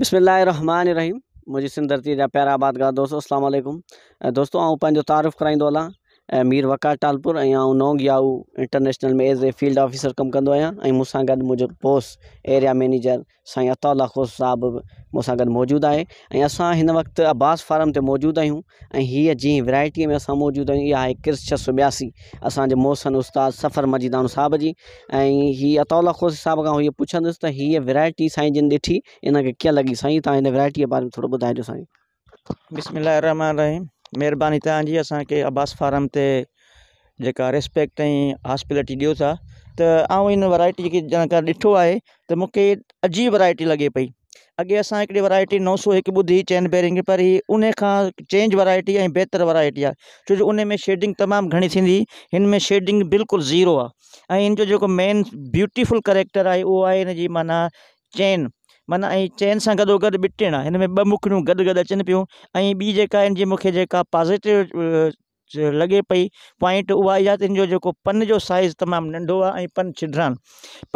بسم الله الرحمٰن الرحيم منهنجي سنڌ ڌرتي جا پيارا آبادگار دوستو السلام عليڪم دوستو آئون پنهنجو تعارف ڪرائيندو هلان مير وقار ٽالپر ۽ آئون نونگ Yahoo international ۾ as a field officer ڪم ڪندو آهيان ۽ مون سان گڏ منهنجو بوس ايريا مئنيجر سائين عطاء الله کوسو صاحب به مون سان گڏ موجود آهي ۽ اسان هن وقت عباس فارم تي موجود آهيون ۽ هيء جنهن ورائٽيء ۾ اسان موجود آهيون اها آهي ڪرس 682 اسان جي محسن استاد سفر مجيداڻو صاحب جي ۽ هي عطاء الله کوسي صاحب کان هيء پڇندس ته هيء ورائٽي سائين جن ڏٺي ان کي ڪيئن لڳي سائين تان هن ورائٽيء جي باري ۾ ٿورو ٻڌائجو سائين. بسم الله الرحمن الرحيم مهرباني توهان جي اسان کي عباس فارم تي جيڪا ريسپيڪٽ ۽ هاسپيلٽي ڏيو ٿا ته آئون ان ورائٽي کي جنهن کان ڏٺو آهي ته مون کي عجيب ورائٽي لڳي پئي اڳي اسان هڪڙي ورائٽي 901 ٻڌي چين بيرنگ پر هي ان کان چينج ورائٽي ۽ بهتر ورائٽي آهي ڇو جو ان ۾ شيڊنگ تمام گهڻي ٿيندي هن ۾ شيڊنگ بلڪل زيرو آهي ۽ ان جو جيڪو مين بيوٽيفل ڪريڪٽر آهي اهو آهي ان جي معنيٰ چين معنيٰ ۽ چين سان گڏو گڏ ٻٽڻ آهي هن ۾ ٻه مکڙيون گڏ گڏ اچن پيون ۽ ٻي جيڪا ان جي مونکي جيڪا پازيٽو لڳي پئي پوائنٽ اها اها ته ان جو جيڪو پن جو سائز تمام ننڍو آهي ۽ پن ڇڊرا آهن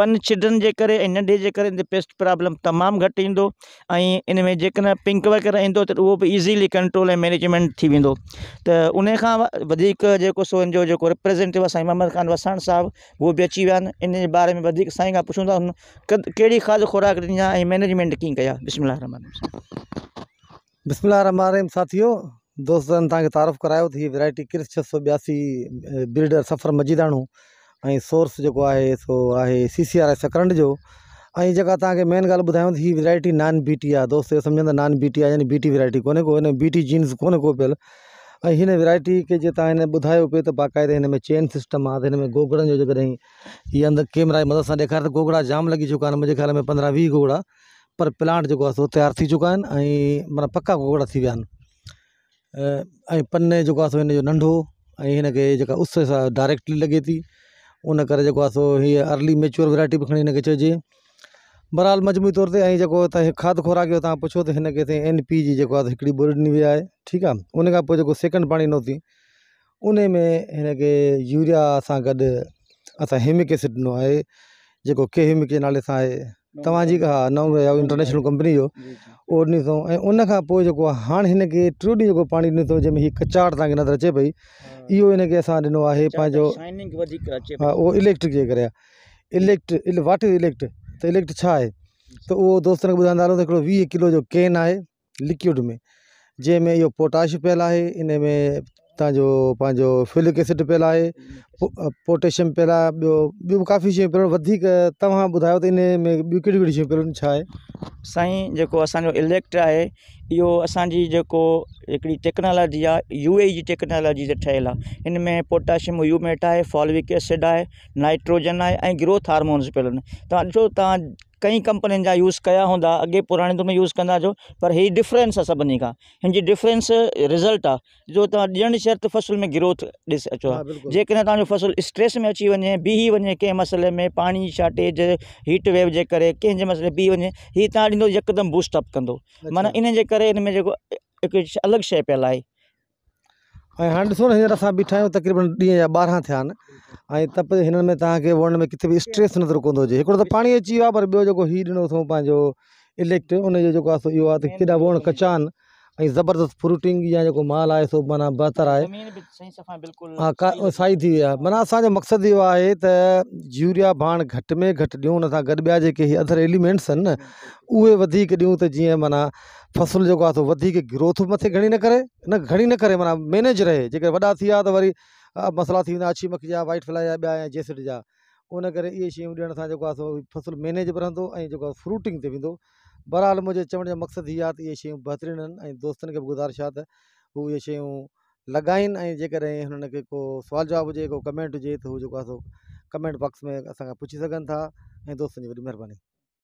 پن ڇڊرن جي ڪري ۽ ننڍي جي ڪري ان تي پيسٽ پرابلم تمام گهٽ ايندو ۽ ان ۾ جيڪڏهن پنڪ وغيره ايندو ته اهو به ايزلي ڪنٽرول ۽ مينيجمينٽ ٿي ويندو ته ان کان وڌيڪ جيڪو سو ان جو جيڪو ريپريزنٽيو آهي سائين محمد خان وساڻ صاحب اهو به اچي ويا آهن ان جي باري ۾ وڌيڪ سائين کان پڇون ٿا ڪهڙي کاڌ خوراڪ ڏني آهي ۽ مئنيجمينٽ ڪيئن ڪئي آهي بسم الله الرحمن الرحيم. بسم الله الرحمن الرحيم ساٿيو دوستن توهان کي تعارف ڪرايو ته هي ورائٽي ڪرس 682 بريڊر سفر مجيداڻو ۽ سورس جيڪو آهي سو آهي سي سي آر I Sakrand جو ۽ جيڪا توهان کي مين ڳالهه ٻڌايان ته هي ورائٽي نان بي ٽي آهي دوست اهو سمجهن ته نان بي ٽي آهي يعني بي ٽي ورائٽي ڪونهي ڪو هن ۾ بي ٽي جينز ڪونهي ڪو پيل ۽ هن ورائٽي کي جي توهان هن ٻڌايو پئي ته باقاعده هن ۾ چين سسٽم آهي ته هن ۾ گوگڙن جو جيڪڏهن هي اندر ڪيمرا جي مدد سان ڏيکاري ته گوگڙا جام لڳي چڪا آهن منهنجي خيال ۾ 15 20 گوگڙا پر پلانٽ جيڪو آهي سو تيار ٿي چڪا آهن ۽ معنيٰ پڪا گوگڙا ٿي ويا آهن ۽ پن جيڪو آهي سو هن جو ننڍو ۽ هن کي جيڪا اس سا ڊائريڪٽلي لڳي ٿي ان ڪري جيڪو آهي سو هيء ارلي ميچوئر ورائٽي به کڻي هن کي چئجي بهرحال مجموعي طور تي ۽ جيڪو تنهن کاڌ خوراڪ جو تان پڇو ته هن کي سائين اين پي جي جيڪو آهي هڪڙي ٻوري ڏني وئي آهي ٺيڪ آهي ان کان پوء جيڪو سيڪنڊ پاڻي ڏنو اٿئي انهي ۾ هن کي يوريا سان گڏ اسان هيومڪ ايسڊ ڏنو آهي جيڪو ڪي هيومڪ جي نالي سان آهي توهان جي ها نئون انٽرنيشنل ڪمپني جو اهو ڏنو اٿئون ۽ ان کان پوء جيڪو آهي هاڻي هن کي ٽيون ڏينهن جيڪو پاڻي ڏنو اٿئون جنهن ۾ هي ڪچاڙ توهان کي نظر اچي پئي اهو هن کي اسان ڏنو آهي پنهنجو ها اهو اليڪٽرڪ جي ڪري آهي اليڪٽ what is elect ته اليڪٽ ڇا آهي ته اهو دوستن کي ٻڌائيندا هلون ته هڪڙو 20 ڪلو جو ڪين آهي لڪوئڊ ۾ جنهن ۾ اهو پوٽاش پيل آهي ان ۾ تان جو پنهنجو فولڪ ايسڊ پيل آهي پوٽيشيم پيل آهي ٻيو ٻيون به ڪافي شيون پيل آهن وڌيڪ توهان ٻڌايو ته ان ۾ ٻيون ڪهڙيون ڪهڙيون شيون پيل آهن ڇا آهي. سائين جيڪو اسان جو اليڪٽ آهي اهو اسان جي جيڪو هڪڙي ٽيڪنالاجي آهي يو اي جي ٽيڪنالاجي تي ٺهيل آهي ان ۾ پوٽاشيم هيوميٽ آهي فولوڪ ايسڊ آهي نائٽروجن آهي ۽ گروٿ هارمونز پيل آهن توهان ڏسو توهان ڪئي ڪمپنين جا يوز ڪيا هوندا اڳي پراڻي دور ۾ يوز ڪندا هجو پر هي ڊفرنس آهي سڀني کان هن جي ڊفرنس رزلٽ آهي جو توهان ڏيڻ شرط فصل ۾ گروٿ ڏس اچو جيڪڏهن توهان جو فصل اسٽريس ۾ اچي وڃي بيهي وڃي ڪنهن مسئلي ۾ پاڻي جي شارٽيج هيٽ ويو جي ڪري ڪنهن جي مسئلي بيهي وڃي هي توهان ڏيندو يڪدم بوسٽ اپ ڪندو معنيٰ ان جي ڪري ان ۾ جيڪو هڪ الڳ شيء پيل آهي. ۽ هاڻي ڏسو نه هينئر اسان بيٺا آهيون تقريبن ڏينهن جا 12 ٿيا آهن ۽ ته به هنن ۾ توهان کي وڻ ۾ ڪٿي به اسٽريس نظر ڪونه ٿو اچي هڪڙو ته پاڻي اچي ويو آهي پر ٻيو جيڪو هي ڏنو اٿئون پنهنجو اليڪٽ ان جو جيڪو آهي سو اهو آهي ته ڪيڏا وڻ ڪچا آهن ۽ زبردست فروٽنگ يا جيڪو مال آهي سو معنيٰ بهتر آهي ها سائي ٿي وئي آهي معنيٰ اسانجو مقصد اهو آهي ته يوريا ڀاڻ گهٽ ۾ گهٽ ڏيون ان سان گڏ ٻيا جيڪي هي اڌر ايليمينٽس آهن نه اهي وڌيڪ ڏيون ته جيئن معنيٰ فصل جيڪو آهي سو وڌيڪ گروٿ به مٿي گهڻي نه ڪري نه گهڻي نه ڪري معنيٰ مينيج رهي جيڪڏهن وڏا ٿي ويا ته وري مسئلا ٿي ويندا اڇي مکي جا وائيٽ فلائي جا ٻيا يا جيسڊ جا ان ڪري اهي شيون ڏيڻ سان جيڪو آهي سو فصل مينيج به رهندو ۽ جيڪو آهي فروٽنگ تي ويندو بهرحال منهنجي چوڻ جو مقصد هي آهي ته اهي شيون بهترين آهن ۽ دوستن کي به گذارش آهي ته هو اهي شيون لڳائين ۽ جيڪڏهن هنن کي ڪو سوال جواب هجي ڪو ڪمينٽ هجي ته هو جيڪو آهي سو ڪمينٽ باڪس ۾ اسان کان پڇي سگهن ٿا ۽ دوستن جي وڏي مهرباني.